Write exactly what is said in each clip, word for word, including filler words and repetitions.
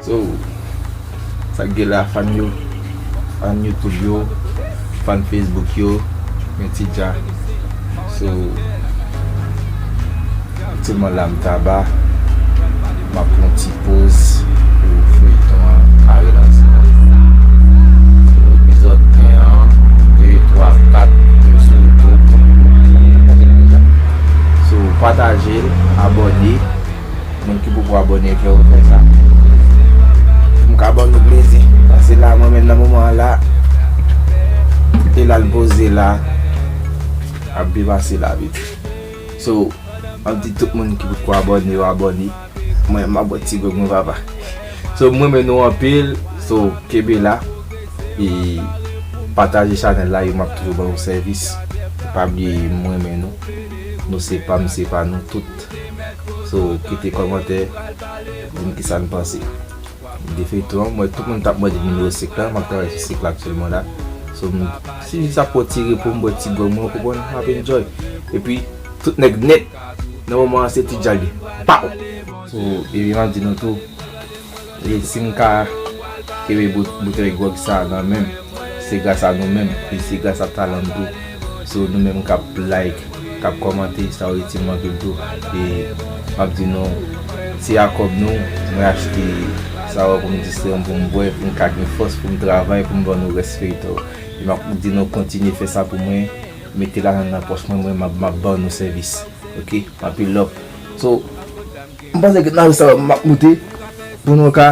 So, sa k gen la, fan yo, fan YouTube yo, fan Facebook yo, men ti dja. So, aktyèlman la m taba, m ap pran ti poz pou feyton an ka relanse. So, epizòd en an, de, twa, kat, yo sou YouTube. So, pataje l, abòne. Moun ki poko abòne, fè yo fè sa. M ka ban nou plezi. Pase la, mwen menm nan moman an la, e la l poze la, ap byen pase la, baby. So, m ap di tout moun ki poko abòne, yo abòne. Mwen, m ap bwè ti gwòg mwen, papa. So, m renmen nou anpil. So, kenbe la. E pataje chanèl la, e m ap toujou ban nou sèvis. Pa bliye, m renmen nou. Nou se pa m, se pa nou tout. So, kite kòmantè, di m kisa n panse. De feyton an, mwen, tout moun t ap mande nimewo senk la, m ap travay sou senk la aktyèlman la. So, m, si sa pou tire pou m bwè ti gwòg mwen, ou konprann, m ap enjoy. Epi, tout nèg nèt, nan moman an, se ti djal li. Pow! So, epi m ap di nou tou, e si m ka kenbe bout-, boutèy gwòg sa nan men m, se gras a nou menm, e se gras a talan m tou. So, nou menm k ap like, k ap kòmante, sa yo itil m anpil tou. E m ap di nou, se a kòb nou, mwen achte sa yo pou m distrè m, pou m bwè, pou m ka gen fòs, pou m travay, pou m ban nou rès feyton. E m ap di nou, kontinye fè sa pou mwen, mete lajan nan pòch mwen, mwen, m ap, m ap ban nou sèvis. Oke? Anpil love. So, m panse ke nan sa m ap moute, pou nou ka,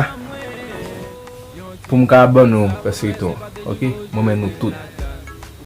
pou m ka ban nou rès feyton, oke? Mwen men nou tout.